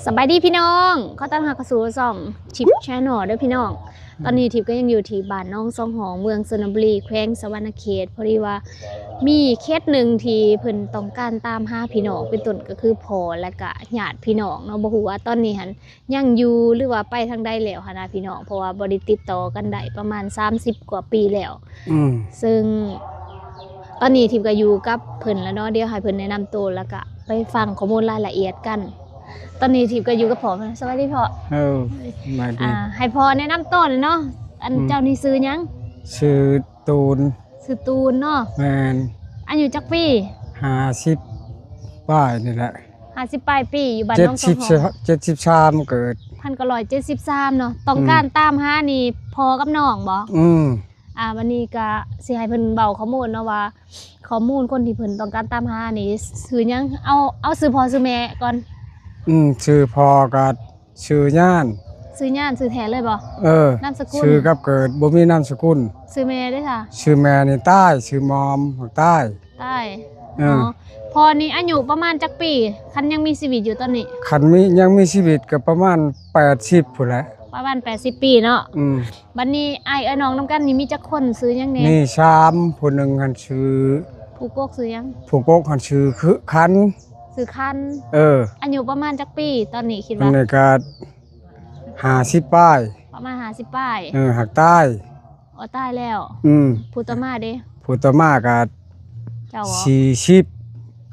ສະບາຍດີພີ່ນ້ອງ ຂໍຕ້ອນຮັບເຂົ້າສູ່ຊ່ອງທິບແຊນແນວເດີພີ່ນ້ອງ. ຕອນນີ້ທິບກໍຍັງຢູ່ທີ່ບ້ານໜອງສອງຫ້ອງ ເມືອງຊົນນະບູລີ ແຂວງສະຫວັນນະເຂດ. ພໍດີວ່າມີເຄສໜຶ່ງທີ່ເພິ່ນຕ້ອງການຕາມຫາພີ່ນ້ອງ ເປັນຕົ້ນກໍຄືພໍ່ ແລະກະຍາດພີ່ນ້ອງເນາະ. ບໍ່ຮູ້ວ່າຕອນນີ້ຫັ້ນຍັງຢູ່ ຫຼືວ່າໄປທາງໃດແລ້ວຫັ້ນນະພີ່ນ້ອງ ເພາະວ່າບໍ່ໄດ້ຕິດຕໍ່ກັນໄດ້ປະມານສາມສິບກວ່າປີແລ້ວ. ອືມ ເຊິ່ງຕອນນີ້ທິບກໍຢູ່ກັບເພິ່ນແລ້ວເນາະ. ດຽວໃຫ້ເພິ່ນແນະນຳໂຕ ແລ້ວກະໄປຟັງຂໍ້ມູນລາຍລະອຽດກັນ. ຕອນນີ້ທິບກໍຢູ່ກັບພໍ່. ສະບາຍດີພໍ່. ເອີ ສະບາຍດີ. ອ່າ ໃຫ້ພໍ່ແນະນຳໂຕແຫຼະເນາະ. ອັນ ອືມ ເຈົ້ານີ້ຊື່ຫຍັງ? ຊື່ຕູນ. ຊື່ຕູນເນາະ. ແມ່ນ. ອາຍຸຈັກປີ? ຫ້າສິບປາຍນີ້ແຫຼະ. ຫ້າສິບປາຍປີ ຢູ່ບ້ານໜອງສອງຫ້ອງ. ເຈັດສິບສາມເກີດ. ພັນເກົ້າຮ້ອຍເຈັດສິບສາມເນາະ. ອືມ ຕ້ອງການຕາມຫານີ້ພໍ່ກັບນ້ອງບໍ? ອືມ. ອ່າ ວັນນີ້ກະຊິໃຫ້ເພິ່ນເວົ້າຂໍ້ມູນເນາະ ວ່າຂໍ້ມູນຄົນທີ່ເພິ່ນຕ້ອງການຕາມຫານີ້ຊື່ຫຍັງ? ເອົາ ເອົາຊື່ພໍ່ຊື່ແມ່ກ່ອນ. ອືມ ຊື່ພໍ່ກະຊື່ຍານ. ຊື່ຍານ ຊື່ແທ້ເລີຍບໍ? ເອີ ນາມສະກຸນ? ຊື່ກັບເກີດ ບໍ່ມີນາມສະກຸນ. ຊື່ແມ່ເດ້ຊະ? ຊື່ແມ່ນີ້ຕາຍ ຊື່ມອມ ຕາຍ. ຕາຍ. ເອີ ອໍ ພໍ່ນີ້ອາຍຸປະມານຈັກປີ ຄັນຍັງມີຊີວິດຢູ່ຕອນນີ້? ຄັນມີ ຍັງມີຊີວິດກໍປະມານແປດສິບພຸ້ນແຫຼະ. ປະມານແປດສິບປີເນາະ. ອືມ. ບັດນີ້ອ້າຍເອື້ອຍນ້ອງນຳກັນນີ້ມີຈັກຄົນ? ຊື່ຫຍັງແດ່? ມີສາມ. ຜູ້ໜຶ່ງຫັ້ນຊື່ ຜູ້ກົກຊື່ຫຍັງ? ຜູ້ກົກຫັ້ນຊື່ ຄື ຄັນ. ຊື່ຄັນ. ເອີ. ອາຍຸປະມານຈັກປີຕອນນີ້ຄິດວ່າ? ອັນນີ້ກໍຫ້າສິບປາຍ. ປະມານຫ້າສິບປາຍ. ເອີ ຫາກຕາຍ. ອໍ ຕາຍແລ້ວ. ອືມ. ຜູ້ຕໍ່ມາເດ? ຜູ້ຕໍ່ມາກໍ ເຈົ້າບໍ? ສີ່ສິບ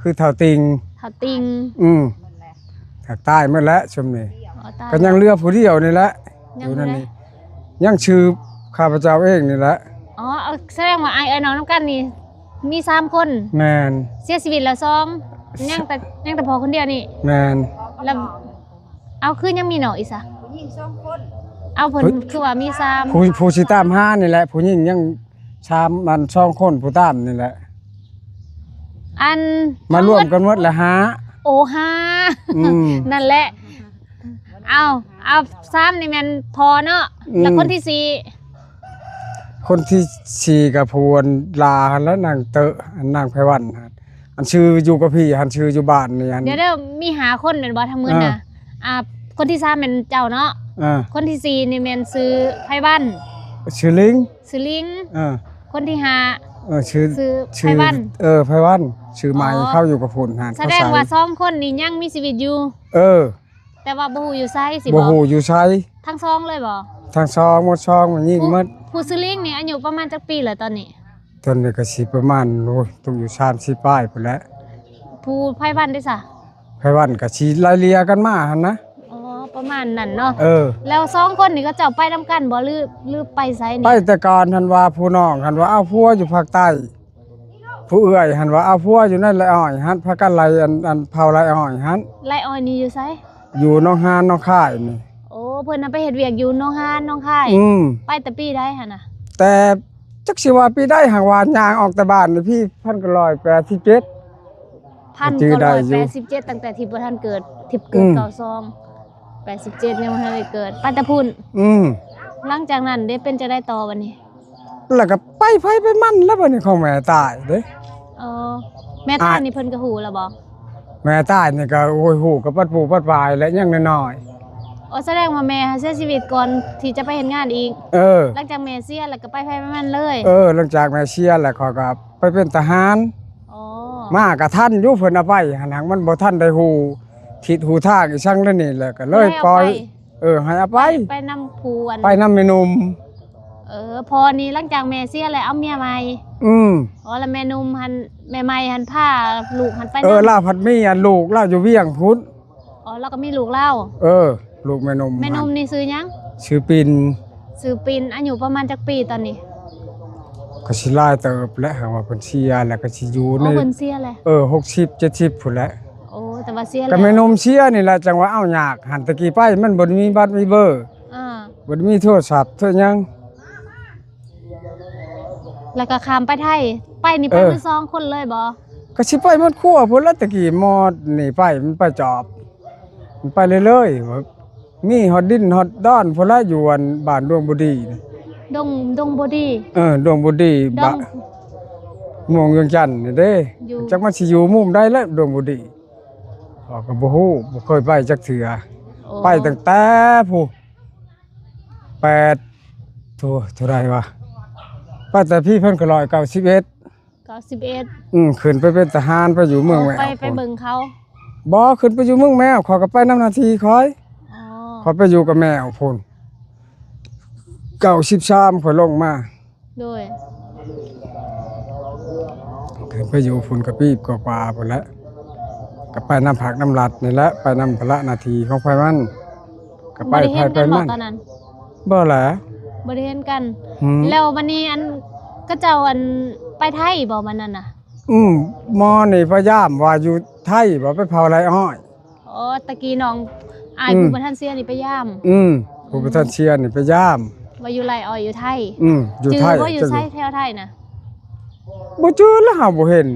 ຄືເຖົ້າຕິ່ງ. ເຖົ້າຕິ່ງ. ອືມ. ຫາກຕາຍໝົດແລ້ວຊຸມນີ້. ອໍ ຕາຍ. ກໍຍັງເຫຼືອຜູ້ດຽວນີ້ແຫຼະ ຍັງ ຢູ່ນັ້ນນີ້. ຍັງຊື່ ຂ້າພະເຈົ້າເອງນີ້ແຫຼະ. ອໍ ເອົາ ສະແດງວ່າອ້າຍເອື້ອຍນ້ອງນຳກັນນີ້ມີສາມຄົນ. ແມ່ນ. ເສຍຊີວິດແລ້ວສອງ ຍັງແຕ່ ຍັງແຕ່ພໍ່ຄົນດຽວນີ້. ແມ່ນ. ແລ້ວ ເອົາ ຄືຍັງມີນ້ອງອີກຊະ? ຜູ້ຍິງສອງຄົນ. ເອົາ ເພິ່ນ ຜູ້ ຄືວ່າມີສາມ ຜູ້ ຜູ້ຊິຕາມຫານີ້ແຫຼະ ຜູ້ຍິງຍັງສາມ ອັນ ສອງຄົນ ຜູ້ຕາມນີ້ແຫຼະ. ອັນ ມາລວມກັນໝົດລະຫ້າ. ໂອ້ ຫ້າ. ອືມ. ນັ້ນແຫຼະ. ເອົາ ເອົາ ສາມນີ້ແມ່ນພໍ່ເນາະ. ອືມ. ແລ້ວຄົນທີສີ່? ຄົນທີສີ່ກໍຜູ້ອັນຫຼ້າຫັ້ນແຫຼະ ນາງເຕີ ອັນນາງໄພວັນຫັ້ນ ອັນຊື່ຢູ່ກັບພີ່ຫັ້ນ ຊື່ຢູ່ບ້ານນີ້ຫັ້ນ. ດຽວໆ ມີຫ້າຄົນແມ່ນບໍ່ທັງໝົດນະ? ເອີ. ອ່າ ຄົນທີສາມແມ່ນເຈົ້າເນາະ. ເອີ. ຄົນທີສີ່ນີ້ແມ່ນຊື່ໄພວັນ. ຊື່ລິງ. ຊື່ລິງ. ເອີ. ຄົນທີຫ້າ ເອີ ຊື່ ຊື່ ຊື່ໄພວັນ. ເອີ ໄພວັນ ຊື່ໃໝ່. ອໍ ເຂົາຢູ່ກັບພຸ້ນຫັ້ນ. ສະແດງວ່າສອງຄົນນີ້ຍັງມີຊີວິດຢູ່. ເອີ. ແຕ່ວ່າບໍ່ຮູ້ຢູ່ໃສຊິບໍ? ບໍ່ຮູ້ຢູ່ໃສ. ທັງສອງເລີຍບໍ? ທັງສອງໝົດ ສອງ ຍິງໝົດ. ຜູ້ ຜູ້ຊື່ລິງນີ້ອາຍຸປະມານຈັກປີແລ້ວຕອນນີ້? ຕອນນີ້ກໍຊິປະມານ ໂອ້ຍ ຕົກຢູ່ສາມສິບປາຍພຸ້ນແຫຼະ. ຜູ້ໄພວັນເດຊະ? ໄພວັນກໍຊິໄລ່ເລ່ຍກັນມາຫັ້ນນະ. ອໍ ປະມານນັ້ນເນາະ. ເອີ. ແລ້ວສອງຄົນນີ້ເຂົາເຈົ້າໄປນຳກັນບໍ ຫຼື ຫຼືໄປໃສນີ້? ໄປແຕ່ກ່ອນຫັ້ນວ່າ ຜູ້ນ້ອງຫັ້ນວ່າເອົາຜົວຢູ່ພາກໃຕ້. ຜູ້ເອື້ອຍຫັ້ນວ່າເອົາຜົວຢູ່ໃນໄຮ່ອ້ອຍຫັ້ນ ພາກັນໄລ່ອັນ ອັນເຜົາໄຮ່ອ້ອຍຫັ້ນ. ໄຮ່ອ້ອຍນີ້ຢູ່ໃສ? ຢູ່ໜອງຫານ ໜອງຄາຍນີ້. ໂອ້ ເພິ່ນນະໄປເຮັດວຽກຢູ່ໜອງຫານ ໜອງຄາຍ. ອືມ. ໄປແຕ່ປີໃດຫັ້ນນະ? ແຕ່ຈັກຊິວ່າປີໃດ ຫາກວ່າຍ່າງອອກແຕ່ບ້ານນີ້ພີ້ ພັນເກົ້າຮ້ອຍແປດສິບເຈັດ. ພັນເກົ້າຮ້ອຍແປດສິບເຈັດ ຕັ້ງແຕ່ທິບບໍ່ທັນເກີດ ທິບເກີດ ອືມ ເກົ້າສອງ ແປດສິບເຈັດ ຍັງບໍ່ທັນໄດ້ເກີດ ໄປແຕ່ພຸ້ນ. ອືມ. ຫຼັງຈາກນັ້ນເດ ເປັນຈັ່ງໃດຕໍ່ບັດນີ້? ແລ້ວກໍໄປໃຜໄປມັນແລ້ວ ບັດນີ້ຂອງແມ່ຕາຍເດ້. ເອີ ແມ່ຕາຍນີ້ເພິ່ນກໍຮູ້ແລ້ວບໍ່? ແມ່ຕາຍນີ້ກໍ ໂອ້ຍ ຮູ້ກັບປັດປູປັດປາຍແຫຼະ ຍັງນ້ອຍໆ. ໂອ້ ສະແດງວ່າແມ່ເສຍຊີວິດກ່ອນທີ່ຈະໄປເຮັດງານອີກ. ເອີ. ຫຼັງຈາກແມ່ເສຍແລ້ວກໍໄປໃຜໄປມັນເລີຍ. ເອີ ຫຼັງຈາກແມ່ເສຍແລ້ວຂ້ອຍກໍໄປເປັນທະຫານ. ອໍ. ມາກໍທັນຢູ່ ເພິ່ນເອົາໄປຫັ້ນ ຫາກມັນບໍ່ທັນໄດ້ຮູ້ທິດຮູ້ທາງອີສັງແລ້ວນີ້ ແລ້ວກໍເລີຍປ່ອຍ. ເອີ ໃຫ້ເອົາໄປ ໄປນຳຜູ້ອັນ ໄປນຳແມ່ໜຸ່ມ. ເອີ ພໍ່ນີ້ຫຼັງຈາກແມ່ເສຍແລ້ວເອົາເມຍໃໝ່. ອືມ. ອໍ ແລ້ວແມ່ໜຸ່ມຫັ້ນ ແມ່ໃໝ່ຫັ້ນພາລູກຫັ້ນໄປນຳ. ເອີ ລາວພັດມີອັນລູກລາວຢູ່ວຽງພຸ້ນ. ອໍ ລາວກໍມີລູກລາວ. ເອີ ລູກແມ່ໜຸ່ມ. ແມ່ໜຸ່ມນີ້ຊື່ຫຍັງ? ຊື່ປິນ. ຊື່ປິນ. ອາຍຸປະມານຈັກປີຕອນນີ້? ກໍຊິຫຼາຍເຕີບແຫຼະ ຫາກວ່າເພິ່ນເສຍແລ້ວກໍຊິຢູ່ໃນ ເພິ່ນເສຍແລ້ວ. ເອີ ຫົກສິບ ເຈັດສິບພຸ້ນແຫຼະ. ໂອ້ ແຕ່ວ່າເສຍແລ້ວ ກໍແມ່ໜຸ່ມເສຍນີ້ແຫຼະ ຈັ່ງວ່າເອົາຍາກຫັ້ນ. ແຕ່ກີ້ໄປມັນບໍ່ໄດ້ມີບັດມີເບີ. ອ່າ. ບໍ່ໄດ້ມີໂທລະສັບໂທຫຍັງ. ແລ້ວກໍຂ້າມໄປໄທ ໄປນີ້ໄປ ເອີ ເບິດສອງຄົນເລີຍບໍ່? ກໍຊິໄປໝົດຄົວພຸ້ນລະ. ແຕ່ກີ້ໝໍນີ້ໄປ ມັນໄປຈອບ ມັນໄປເລື້ອຍໆ ມີຮອດດິນຮອດດອນພຸ້ນລະ ຢູ່ອັນບ້ານດວງບໍ່ດີ. ດົງ ດົງບໍ່ດີ. ເອີ ດວງບໍ່ດີ ດອງ ບະ ເມືອງວຽງຈັນນີ້ເດ້. ຢູ່ ຈັກມັນຊິຢູ່ມຸມໃດລະ ດວງບໍ່ດີ. ຂ້ອຍກໍບໍ່ຮູ້ ບໍ່ເຄີຍໄປຈັກເທື່ອ. ໂອ້ ໄປຕັ້ງແຕ່ຜູ້ ແປດ ໂທ້ ເທົ່າໃດວະ? ໄປແຕ່ປີພັນເກົ້າຮ້ອຍເກົ້າສິບເອັດ ເກົ້າສິບເອັດ ອືມ ຂຶ້ນໄປເປັນທະຫານ ໄປຢູ່ເມືອງແມວ ໄປ ໄປເບິ່ງເຂົາ. ບໍ່ ຂຶ້ນໄປຢູ່ເມືອງແມວ ຂ້ອຍກໍໄປນຳໜ້າທີ່ຂ້ອຍ. ອໍ ຂ້ອຍໄປຢູ່ກັບແມວພຸ້ນ ເກົ້າສິບສາມ ຂ້ອຍລົງມາ. ໂດຍ ຂຶ້ນໄປຢູ່ພຸ້ນກະປີກວ່າໆ ພຸ້ນແຫຼະ ກໍໄປນຳພັກນຳລັດນີ້ແຫຼະ ໄປນຳພາລະໜ້າທີ່ຂອງໃຜມັນ ກໍໄປໃຜໄປມັນ. ບໍ່ໄດ້ເຫັນກັນບໍ່ຕອນນັ້ນ? ບໍ່ແຫຼະ ບໍ່ໄດ້ເຫັນກັນ. ແລ້ວບັດນີ້ ອັນ ເຂົາເຈົ້າ ອັນ ໄປໄທບໍ່ບັດນັ້ນນະ? ອືມ ໝໍນີ້ພະຍາຍາມວ່າຢູ່ໄທບໍ່ ໄປເຝົ້າໄຮ່ອ້ອຍ. ອໍ ຕະກີ້ນ້ອງອ້າຍ ອືມ ຜູ້ບໍ່ທັນເສຍນີ້ໄປຢາມ. ອືມ ອືມ ຜູ້ບໍ່ທັນເສຍນີ້ໄປຢາມ ວ່າຢູ່ໄຮ່ອ້ອຍຢູ່ໄທ. ອືມ ຢູ່ໄທ. ຈື່ບໍ່ ຢູ່ໃສແຖວໄທນະ? ບໍ່ຈື່ລະ ເຮົາບໍ່ເຫັນ.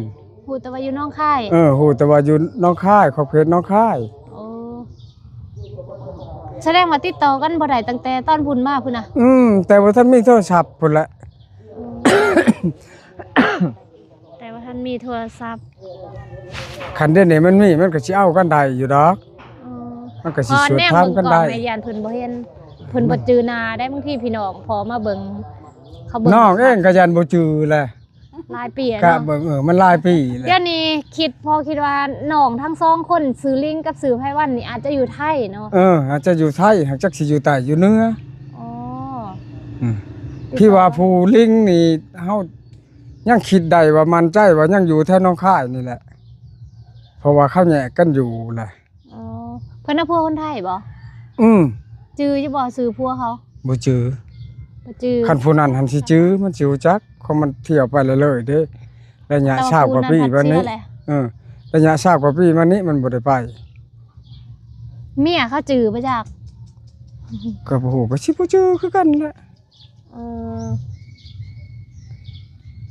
ຮູ້ແຕ່ວ່າຢູ່ໜອງຄາຍ. ເອີ ຮູ້ແຕ່ວ່າຢູ່ໜອງຄາຍ ຂອບເຂດໜອງຄາຍ. ໂອ້ ສະແດງວ່າຕິດຕໍ່ກັນບໍ່ໄດ້ຕັ້ງແຕ່ຕອນພຸ້ນມາພຸ້ນນະ? ອືມ ແຕ່ບໍ່ທັນມີໂທລະສັບພຸ້ນແຫຼະ. ອືມ ແຕ່ວ່າທັນມີໂທລະສັບ. ຄັນດຽວນີ້ມັນມີ ມັນກໍຊິເອົາກັນໄດ້ຢູ່ດອກ. ອໍ ມັນກໍຊິສວດຖາມກັນໄດ້. ແມ່ນເພິ່ນບໍ່ເຫັນ ເພິ່ນບໍ່ຈື່ໜ້າໄດ້. ບາງທີພີ່ນ້ອງພໍມາເບິ່ງ ເຂົາເບິ່ງ ນ້ອງເອງກໍຢ້ານບໍ່ຈື່ແຫຼະ ຫຼາຍປີແລ້ວເນາະ. ເບິ່ງ ເອີ ມັນຫຼາຍປີແລ້ວ. ດຽວນີ້ຄິດ ພໍຄິດວ່ານ້ອງທັງສອງຄົນ ຊື່ລິງກັບຊື່ໄພວັນນີ້ ອາດຈະຢູ່ໄທເນາະ. ເອີ ອາດຈະຢູ່ໄທ ຫາກຈັກຊິຢູ່ໃຕ້ຢູ່ເໜືອ. ອໍ ອືມ ທີ່ວ່າຜູ້ລິງນີ້ ເຮົາ ຍັງຄິດໄດ້ວ່າໝັ້ນໃຈວ່າຍັງຢູ່ແຖວໜອງຄາຍນີ້ແຫຼະ ເພາະວ່າເຂົາແຍກກັນຢູ່ແຫຼະ. ອໍ ເພິ່ນເອົາຜົວຄົນໄທບໍ່? ອືມ ຈື່ຢູ່ບໍ່ຊື່ຜົວເຂົາ? ບໍ່ຈື່ ບໍ່ຈື່. ຄັນຜູ້ນັ້ນຫັ້ນຊິຈື່ ມັນຊິຮູ້ຈັກ ເພາະມັນທ່ຽວໄປເລື້ອຍໆເດ້ ໄລຍະຊາວກວ່າປີມານີ້. ເອີ ໄລຍະຊາວກວ່າປີມານີ້ມັນບໍ່ໄດ້ໄປ. ເມຍເຂົາຈື່ບໍ່ຈັກ? ກໍບໍ່ຮູ້ ກໍຊິບໍ່ຈື່ຄືກັນແຫຼະ. ເອີ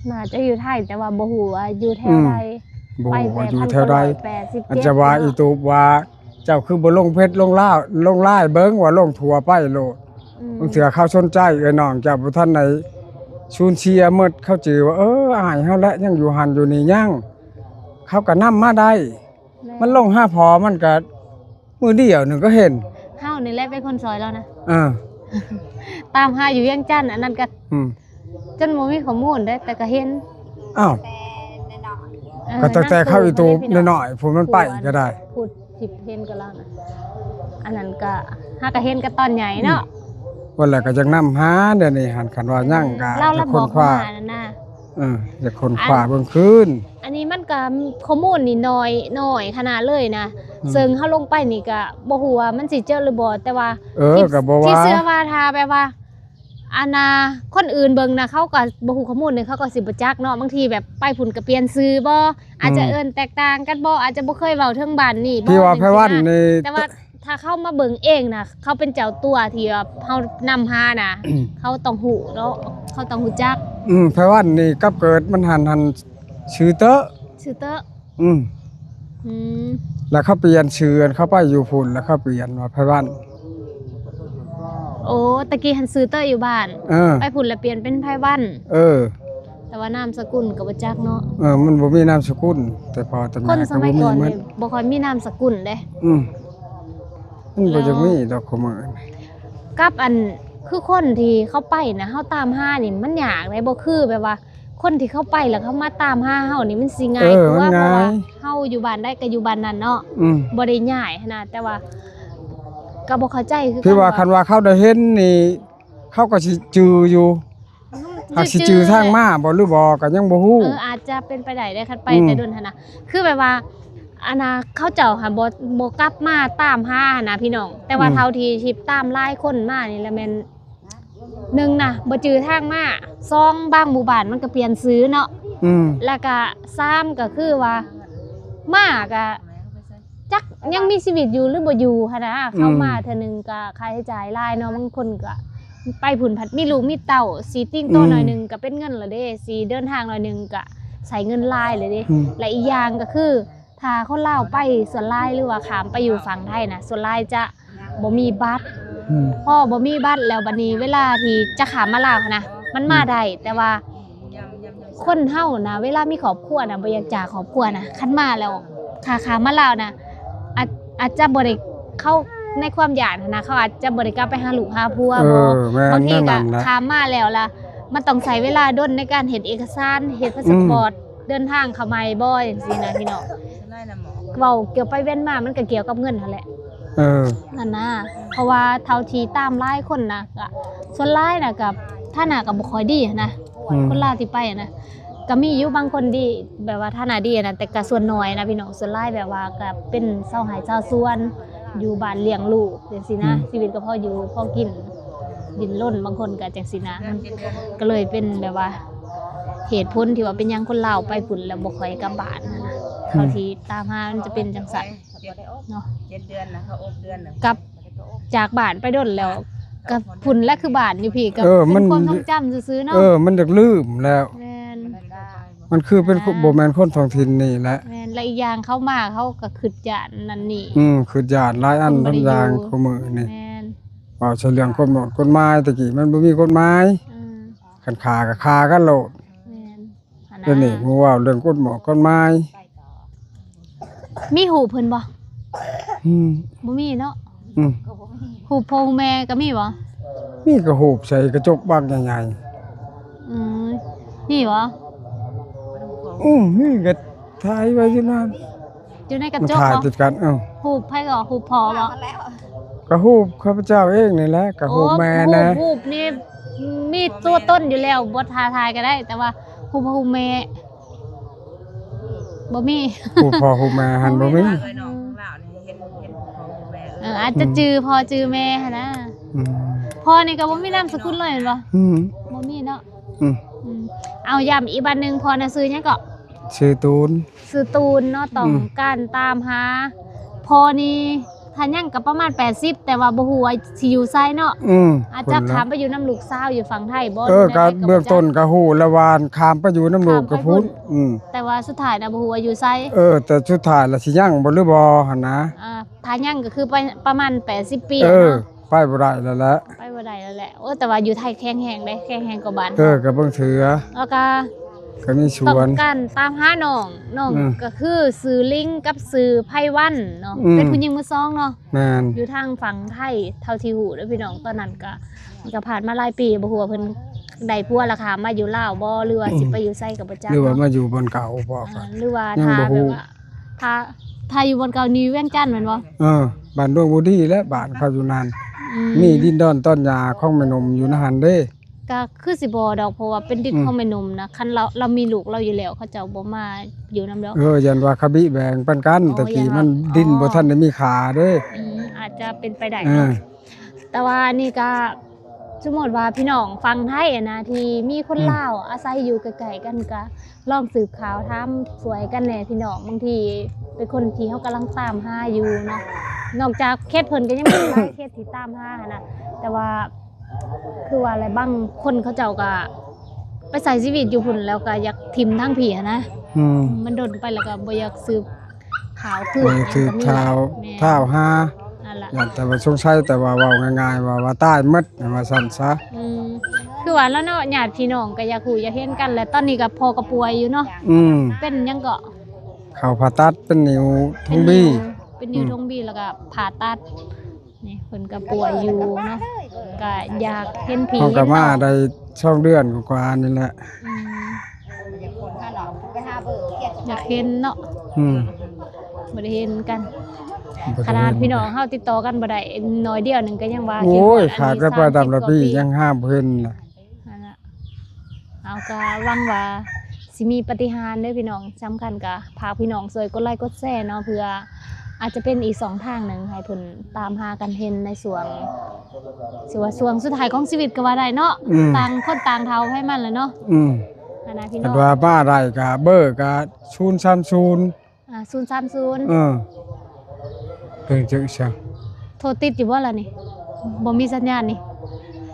ໜ້າຈະຢູ່ໄທ ແຕ່ວ່າບໍ່ຮູ້ວ່າຢູ່ແຖວໃດ. ອືມ ບໍ່ຮູ້ວ່າຢູ່ແຖວໃດ. ອາດຈະວ່າອີຕູບວ່າ ເຈົ້າຄືບໍ່ລົງເຟສລົງລາວ ລົງລາຍເບິ່ງ ວ່າລົງທົ່ວໄປໂລດ. ອືມ ບາງເທື່ອເຂົາສົນໃຈເອື້ອຍນ້ອງເຈົ້າ ບໍ່ທັນໄດ້ສູນເສຍໝົດ ເຂົາຈື່ວ່າ ເອີ ອ້າຍເຮົາແຫຼະ ຍັງຢູ່ຫັ້ນຢູ່ນີ້ຍັງ ເຂົາກໍນຳມາໄດ້. ແມ່ນ ມັນລົງຫາພໍ່ມັນກະມື້ດຽວໜຶ່ງກໍເຫັນ. ເຮົານີ້ແຫຼະເປັນຄົນຊ່ອຍລາວນະ. ເອີ ຕາມຫາຢູ່ວຽງຈັນ ອັນນັ້ນກະ ອືມ ຈົນບໍ່ມີຂໍ້ມູນເດ້ ແຕ່ກະເຫັນ. ອ້າວ ເອີ ກໍຕັ້ງແຕ່ເຂົາອີຕູບນ້ອຍໆ ຜູ້ມັນໄປກໍໄດ້ ຜູ້ທີ່ເຫັນກັບລາວນະ. ອັນນັ້ນກະ ຫາກະເຫັນກັບຕອນໃຫຍ່ເນາະ. ອືມ ວ່າແລ້ວກໍຢາກນຳຫາ ດຽວນີ້ຫັ້ນ ຄັນວ່າຍັງກະ ເອີ ຢາກຄົ້ນຄວ້າ. ເອີ ຢາກຄົ້ນຄວ້າເບິ່ງຄືນ. ອັນນີ້ມັນກໍຂໍ້ມູນນີ້ໜ້ອຍ ໜ້ອຍຂະໜາດເລີຍນະ. ອືມ ເຊິ່ງເຮົາລົງໄປນີ້ກໍບໍ່ຮູ້ວ່າມັນຊິເຈີຫຼືບໍ່ ແຕ່ວ່າ ເອີ ທີ່ ກໍບໍ່ວ່າ ທີ່ເຊື່ອວ່າຖ້າແບບວ່າ ອັນນ່າ ຄົນອື່ນເບິ່ງນະ ເຂົາກໍບໍ່ຮູ້ຂໍ້ມູນນີ້ ເຂົາກໍຊິບໍ່ຈັກເນາະ. ບາງທີແບບໄປພຸ້ນກໍປ່ຽນຊື່ບໍ່ ອາດຈະ ອືມ ເອີ້ນແຕກຕ່າງກັນບໍ່ ອາດຈະບໍ່ເຄີຍເວົ້າເຖິງບ້ານນີ້ບໍ່ ທີ່ວ່າໄພວັນນີ້. ແຕ່ວ່າ ຖ້າເຂົາມາເບິ່ງເອງນະ ເຂົາເປັນເຈົ້າຕົວທີ່ວ່າເຮົານຳຫານະ ເຂົາຕ້ອງຮູ້ເນາະ ເຂົາຕ້ອງຮູ້ຈັກ. ອືມ ໄພວັນນີ້ກັບເກີດມັນຫັ້ນ ຫັ້ນຊື່ເຕີ ຊື່ເຕີ. ອືມ ອືມ ແລ້ວເຂົາປ່ຽນຊື່ ອັນເຂົາໄປຢູ່ພຸ້ນ ແລ້ວເຂົາປ່ຽນວ່າໄພວັນ. ໂອ້ ຕະກີ້ຫັ້ນຊື່ເຕີຢູ່ບ້ານ. ເອີ ໄປພຸ້ນແລ້ວປ່ຽນເປັນໄພວັນ. ເອີ ແຕ່ວ່ານາມສະກຸນກໍບໍ່ຈັກເນາະ. ເອີ ມັນບໍ່ມີນາມສະກຸນ ແຕ່ພໍ່ແຕ່ແມ່ ຄົນສະໄໝກ່ອນນີ້ບໍ່ຄ່ອຍມີນາມສະກຸນເດ້. ອືມ ມັນບໍ່ ແລ້ວ ຢາກມີດອກ ຄົນມາ ກັບອັນ ຄືຄົນທີ່ເຂົາໄປນະ ເຮົາຕາມຫານີ້ມັນຍາກເດ້ ບໍ່ຄືແບບວ່າຄົນທີ່ເຂົາໄປແລ້ວເຂົາມາຕາມຫາເຮົານີ້ມັນຊິງ່າຍກວ່າ. ເອີ ມັນງ່າຍ ເພາະວ່າເຮົາຢູ່ບ້ານໃດກໍຢູ່ບ້ານນັ້ນເນາະ. ອືມ ບໍ່ໄດ້ຍ້າຍຫັ້ນນະ ແຕ່ວ່າກໍບໍ່ເຂົ້າໃຈຄືກັນ ຄືວ່າ ວ່າ ຄັນວ່າເຂົາໄດ້ເຫັນນີ້ ເຂົາກໍຊິຈື່ຢູ່. ຫາກຊິຈື່ທາງມາບໍ່ ຫຼືບໍ່ກໍຍັງບໍ່ຮູ້. ເອີ ອາດຈະເປັນໄປໄດ້ເດ້ ຄັນໄປ ອືມ ແຕ່ດົນຫັ້ນນະ ຄືແບບວ່າ ອັນນ່າ ເຂົາເຈົ້າຫັ້ນບໍ່ ບໍ່ກັບມາຕາມຫາຫັ້ນນະພີ່ນ້ອງ. ແຕ່ວ່າ ອືມ ເທົ່າທີ່ ທີ່ຕາມຫຼາຍຄົນມານີ້ລະແມ່ນ ໜຶ່ງນະ ບໍ່ຈື່ທາງມາ, ສອງ ບາງໝູ່ບ້ານມັນກໍປ່ຽນຊື່ເນາະ. ອືມ ແລ້ວກະ ສາມ ກໍຄືວ່າ ມາກະ ຈັກຍັງມີຊີວິດຢູ່ຫຼືບໍ່ຢູ່ຫັ້ນນະ. ອືມ ເຂົ້າມາເທື່ອໜຶ່ງກໍຄ່າໃຊ້ຈ່າຍຫຼາຍເນາະ, ບາງຄົນກໍໄປພຸ້ນພັດມີລູກມີເຕົ້າ ຊິຕິງໂຕ ອືມ ໜ້ອຍໜຶ່ງກໍເປັນເງິນແລ້ວເດ້, ຊິເດີນທາງໜ້ອຍໜຶ່ງກໍໃຊ້ເງິນຫຼາຍແລ້ວເດ້. ອືມ ແລະ ອີກຢ່າງກໍຄື ຖ້າຄົນລາວໄປສ່ວນຫຼາຍ ຫຼືວ່າຂ້າມໄປຢູ່ຝັ່ງໄທນະ ສ່ວນຫຼາຍຈະບໍ່ມີບັດ. ອືມ ພໍບໍ່ມີບັດແລ້ວ ບັດນີ້ເວລາທີ່ຈະຂ້າມມາລາວຫັ້ນນະ ມັນມາ ອືມ ໄດ້ ແຕ່ວ່າ ຄົນເຮົານະ ເວລາມີຄອບຄົວນະ ບໍ່ຢາກຈາກຄອບຄົວນະ, ຄັນມາແລ້ວ ຖ້າຂ້າມມາລາວນະ ອາດ ອາດຈະບໍ່ໄດ້ ເຂົາໃນຄວາມຢ້ານຫັ້ນນະ ເຂົາອາດຈະບໍ່ໄດ້ກັບໄປຫາລູກຫາຜົວ ເອີ ບໍ່ ແມ່ນ ບາງທີກໍ ແນວນັ້ນແຫຼະ ຂ້າມມາແລ້ວລະ ມັນຕ້ອງໃຊ້ເວລາດົນໃນການເຮັດເອກະສານ ເຮັດພາສະປອດ ອືມ ເດີນທາງເຂົ້າໃໝ່ບໍ່ ຈັ່ງຊີ້ນະພີ່ນ້ອງ. ເວົ້າກ່ຽວໄປແວ່ນມາ ມັນກໍກ່ຽວກັບເງິນຫັ້ນແຫຼະ ເອີ ຫັ້ນນະ ເພາະວ່າເທົ່າທີ່ຕາມຫຼາຍຄົນນະ ກໍສ່ວນຫຼາຍນະ ກໍຖານະກໍບໍ່ຄ່ອຍດີຫັ້ນນະ ອືມ ຄົນລາວທີ່ໄປຫັ້ນນະ ກໍມີຢູ່ບາງຄົນດີ ແບບວ່າຖານະດີຫັ້ນນະ ແຕ່ກໍສ່ວນໜ້ອຍນະພີ່ນ້ອງ ສ່ວນຫຼາຍແບບວ່າກໍເປັນຊາວໄຮ່ຊາວສວນ ຢູ່ບ້ານລ້ຽງລູກຈັ່ງຊີ້ນະ ອືມ ຊີວິດກໍພໍຢູ່ພໍກິນ ດິ້ນລົນ ບາງຄົນກໍຈັ່ງຊີ້ນະ ມັນກໍເລີຍເປັນແບບວ່າ ເຫດຜົນທີ່ວ່າເປັນຫຍັງຄົນລາວໄປພຸ້ນແລ້ວບໍ່ຄ່ອຍກັບບ້ານຫັ້ນນະ ອືມ ເທົ່າທີ່ຕາມຫາມັນຈະເປັນຈັ່ງຊັ້ນເນາະ ເຈັດເດືອນນະ ເຂົາອົບເດືອນໜຶ່ງ ກັບຈາກບ້ານໄປດົນແລ້ວ ກັບພຸ້ນແຫຼະ ຄືບ້ານຢູ່ພີ້ ກໍ ເອີ ເປັນ ມັນ ຄວາມຊົງຈຳຊື່ໆເນາະ ເອີ ມັນຢາກລືມແລ້ວ ແມ່ນ ມັນຄືເປັນ ອ່າ ບໍ່ແມ່ນຄົນທ້ອງຖິ່ນນີ້ແຫຼະ ແມ່ນ ແລະອີກຢ່າງເຂົາມາເຂົາກໍຄຶດຢ້ານນັ້ນນີ້ ອືມ ຄຶດຢ້ານຫຼາຍອັນຫຼາຍຢ່າງ ຄົນບໍ່ໄດ້ຢູ່ ຄູ່ມື້ນີ້ ແມ່ນ ເວົ້າໃສ່ເລື່ອງກົດໝາຍ ກົດໝາຍ ແຕ່ກີ້ມັນບໍ່ມີກົດໝາຍ ອືມ ຄັນຂ້າກໍຂ້າກັນໂລດ ແມ່ນ ດຽວນີ້ ອັນນ່າ ໝູ່ເວົ້າເລື່ອງກົດໝາຍ ກົດໝາຍ ມີຮູບເພິ່ນບໍ່? ອືມ ບໍ່ມີເນາະ ອືມ ຮູບພໍ່ຮູບແມ່ກໍມີບໍ່? ມີກໍຮູບໃສ່ກະຈົກບັກໃຫຍ່ໆ ອືມ ມີບໍ່? ອືມ ມີກໍຖ່າຍໄວ້ຢູ່ນັ້ນ ຢູ່ໃນກະຈົກ ມັນຖ່າຍຕິດກັນ ເອີ ຮູບໃຜກໍ? ຮູບພໍ່ບໍ່? ກໍຮູບຂ້າພະເຈົ້າເອງນີ້ແຫຼະ ກໍຮູບແມ່ນະ ໂອ້ ຮູບ ຮູບນີ້ມີຕົວຕົນຢູ່ແລ້ວ ບໍ່ຖ້າຖ່າຍກໍໄດ້ ແຕ່ວ່າຮູບພໍ່ຮູບແມ່ ບໍ່ມີ ຮູບພໍ່ຮູບແມ່ຫັ້ນບໍ່ມີ ເອີ ອືມ ເອີ ອາດຈະຈື່ພໍ່ຈື່ແມ່ຫັ້ນນະ ອືມ ພໍ່ນີ້ກໍບໍ່ມີນາມສະກຸນເລີຍແມ່ນບໍ່? ອືມ ບໍ່ມີເນາະ ອືມ ອືມ ເອົາ ຢ້ຳອີກບາດໜຶ່ງ ພໍ່ນະຊື່ຫຍັງເກາະ? ຊື່ຕູນ ຊື່ຕູນເນາະ ອືມ ຕ້ອງການຕາມຫາ ພໍ່ນີ້ ຖ້າຍັງກໍປະມານແປດສິບ ແຕ່ວ່າບໍ່ຮູ້ວ່າຊິຢູ່ໃສເນາະ ອືມ ອາດຈະຂ້າມໄປຢູ່ນຳລູກສາວຢູ່ຝັ່ງໄທບໍ່ ເອີ ກໍເບື້ອງຕົ້ນກໍຮູ້ແລ້ວວ່າຂ້າມໄປຢູ່ນຳລູກກໍພຸ້ນ ອືມ ແຕ່ວ່າສຸດທ້າຍນະບໍ່ຮູ້ວ່າຢູ່ໃສ ເອີ ແຕ່ສຸດທ້າຍລະຊິຍັງບໍ່ຫຼືບໍ່ຫັ້ນນະ ອ່າ ຖ້າຍັງກໍຄືໄປປະມານແປດສິບປີ ເອີ ເນາະ ໄປບໍ່ໄດ້ແລ້ວແຫຼະ ໄປບໍ່ໄດ້ແລ້ວແຫຼະ ໂອ້ ແຕ່ວ່າຢູ່ໄທແຂງແຮງເດ້ ແຂງແຮງກວ່າບ້ານ ເອີ ກໍເບິ່ງເທື່ອ ແລ້ວກໍ ກໍມີສວນ ຕ້ອງການຕາມຫານ້ອງ ນ້ອງ ອືມ ກໍຄືຊື່ລິງກັບຊື່ໄພວັນເນາະ ອືມ ເປັນຜູ້ຍິງມືສອງເນາະ ແມ່ນ ຢູ່ທາງຝັ່ງໄທ ເທົ່າທີ່ຮູ້ເດີພີ່ນ້ອງ ຕອນນັ້ນກໍ ມັນກໍຜ່ານມາຫຼາຍປີ ບໍ່ຮູ້ວ່າເພິ່ນໄດ້ຜົວແລ້ວຂ້າມມາຢູ່ລາວບໍ່ ຫຼືວ່າ ອືມ ຊິໄປຢູ່ໃສກໍບໍ່ຈັກ ຫຼືວ່າມາຢູ່ບ່ອນເກົ່າບໍ່ ອ່າ ກໍ ຫຼືວ່າ ຍັງບໍ່ຮູ້ ຖ້າແບບວ່າ ຖ້າ ຖ້າຢູ່ບ່ອນເກົ່ານີ້ວຽງຈັນແມ່ນບໍ່? ເອີ ບ້ານດວງບໍ່ດີແຫຼະ ບ້ານເຂົາຢູ່ນັ້ນ ອືມ ມີດິນດອນຕອນຫຍ້າຂອງແມ່ນົມຢູ່ໃນຫັ້ນເດ້ ກໍຄືຊິບໍ່ດອກ ເພາະວ່າເປັນດິນ ອືມ ຂອງແມ່ນົມນະ ຄັນລາວ ລາວມີລູກລາວຢູ່ແລ້ວ ເຂົາເຈົ້າບໍ່ມາຢູ່ນຳດອກ ເອີ ຢ້ານວ່າເຂົາບິແບ່ງປັນກັນ ອໍ ແຕ່ກີ້ ຢ້ານວ່າ ມັນດິນ ອໍ ບໍ່ທັນໄດ້ມີຄ່າເດ້ ອືມ ອາດຈະເປັນໄປໄດ້ ເອີ ເນາະ ແຕ່ວ່າອັນນີ້ກໍ ສົມມຸດວ່າພີ່ນ້ອງຝັ່ງໄທຫັ້ນນະ ທີ່ມີຄົນ ອືມ ລາວອາໄສຢູ່ໃກ້ໆກັນ ກໍລອງສືບຂ່າວຖາມຊ່ວຍກັນແດ່ພີ່ນ້ອງ ບາງທີເປັນຄົນທີ່ເຮົາກຳລັງຕາມຫາຢູ່ເນາະ ນອກຈາກເຂດເພິ່ນກໍຍັງມີຫຼາຍເຂດທີ່ຕາມຫາຫັ້ນນະ ແຕ່ວ່າຄືວ່າແຫຼະ ບາງຄົນເຂົາເຈົ້າກໍໄປໃຊ້ຊີວິດຢູ່ພຸ້ນ ແລ້ວກໍຢາກຖິ້ມທາງພີ້ຫັ້ນນະ ອືມ ມັນດົນໄປແລ້ວກໍບໍ່ຢາກສືບ ຂ່າວຄື ບໍ່ຖືກຂ່າວ ແມ່ນ ຂ່າວຫາ ນັ້ນລະ ຢ້ານແຕ່ວ່າສົງໄສ ແຕ່ວ່າເວົ້າງ່າຍໆ ວ່າ ວ່າຕາຍໝົດ ວ່າຊັ້ນຊະ ອືມ ຄືວ່າລະເນາະ ຍາດພີ່ນ້ອງກໍຢາກຮູ້ຢາກເຫັນກັນ ແລະຕອນນີ້ກໍພໍ່ກໍປ່ວຍຢູ່ເນາະ ອືມ ເປັນຫຍັງເກາະ? ເຂົ້າຜ່າຕັດເປັນນິ້ວທົ່ງບີ ເປັນນິ້ວ ເປັນນິ້ວ ອືມ ທົ່ງບີ ແລ້ວກໍຜ່າຕັດ ນີ້ເພິ່ນກໍປ່ວຍຢູ່ເນາະ ກໍຢາກເຫັນຜີ ເຮົາກໍມາໄດ້ສອງເດືອນກວ່າໆນີ້ແຫຼະ ອືມ ຢາກເຫັນເນາະ ອືມ ບໍ່ໄດ້ເຫັນກັນ ບໍ່ໄດ້ເຫັນ ຂະໜາດພີ່ນ້ອງເຮົາຕິດຕໍ່ກັນບໍ່ໄດ້ ໜ້ອຍດຽວໜຶ່ງກໍຍັງວ່າ ໂອ້ຍ ຄິດວ່າອັນນີ້ ຂາດກັນໄປຕາມລະປີ ສາມສິບກວ່າປີ ຍັງຫາບໍ່ເຫັນລະ ຫັ້ນນະ ເຮົາກໍຫວັງວ່າຊິມີປາຕິຫານເດີພີ່ນ້ອງ ສຳຄັນກໍຝາກພີ່ນ້ອງຊ່ວຍກົດໄລກົດແຊເນາະ ເພື່ອອາດຈະເປັນອີກຊ່ອງທາງໜຶ່ງໃຫ້ເພິ່ນຕາມຫາກັນເຫັນໃນຊ່ວງ ຊິວ່າຊ່ວງສຸດທ້າຍຂອງຊີວິດກໍວ່າໄດ້ເນາະ ອືມ ຕ່າງຄົນຕ່າງເຖົ້າໃຜມັນແຫຼະເນາະ ອືມ ຫັ້ນນະພີ່ນ້ອງ ຄັນວ່າມາໄດ້ກໍເບີກໍສູນສາມສູນ ອ່າ ສູນສາມສູນ ເອີ ເປັນຈັ່ງຊັ້ນ ໂທຕິດຢູ່ບໍ່ລະນີ້? ບໍ່ມີສັນຍານນີ້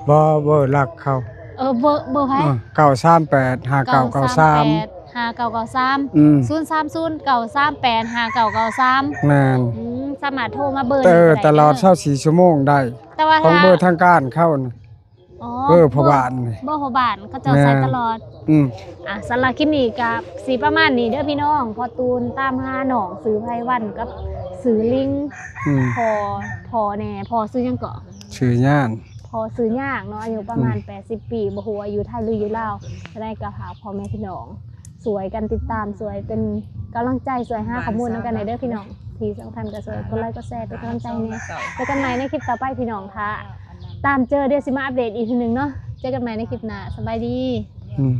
ບໍ່ ເບີຫຼັກເຂົາ ເອີ ເບີ ເບີໃຜ? ເອີ ເກົ້າສາມແປດ ຫ້າເກົ້າເກົ້າສາມ ເກົ້າສາມແປດ ຫ້າເກົ້າເກົ້າສາມ ອືມ ສູນສາມສູນ ເກົ້າສາມແປດ ຫ້າເກົ້າເກົ້າສາມ ແມ່ນ ອືມ ສາມາດໂທມາເບີນີ້ ເອີ ໄດ້ເດີ ຕະຫຼອດຊາວສີ່ຊົ່ວໂມງໄດ້ ແຕ່ວ່າ ຂອງເບີທາງການເຂົານະ ອໍ ເອີ ພໍ່ບ້ານນີ້ ບໍ່ ພໍ່ບ້ານ ເຂົາເຈົ້າໃສ່ຕະຫຼອດ. ອືມ ອ່ະ ສຳລັບຄລິບນີ້ກໍຊິປະມານນີ້ເດີພີ່ນ້ອງ. ພໍ່ຕູນຕາມຫານ້ອງຊື່ໄພວັນກັບຊື່ລິງ. ອືມ ພໍ່ ພໍ່ແດ່ ພໍ່ຊື່ຫຍັງເກາະ? ຊື່ຍານ. ພໍ່ຊື່ຍານເນາະ ອາຍຸປະມານ ອືມ ແປດສິບປີ ບໍ່ຮູ້ວ່າຢູ່ໄທຫຼືຢູ່ລາວ. ຈັ່ງໃດກໍຝາກພໍ່ແມ່ພີ່ນ້ອງ ຊ່ວຍກັນຕິດຕາມ ຊ່ວຍເປັນກຳລັງໃຈ ຊ່ວຍຫາຂໍ້ມູນນຳກັນແດ່ເດີພີ່ນ້ອງ. ທີ່ສຳຄັນກໍຊ່ວຍກົດໄລກົດແຊເປັນກຳລັງໃຈໃຫ້ແດ່. ເຈີກັນໃໝ່ໃນຄລິບຕໍ່ໄປພີ່ນ້ອງ. ຖ້າຕາມເຈີ ດຽວຊິມາອັບເດດອີກເທື່ອໜຶ່ງເນາະ. ເຈີກັນໃໝ່ໃນຄລິບໜ້າ. ສະບາຍດີ. ອືມ.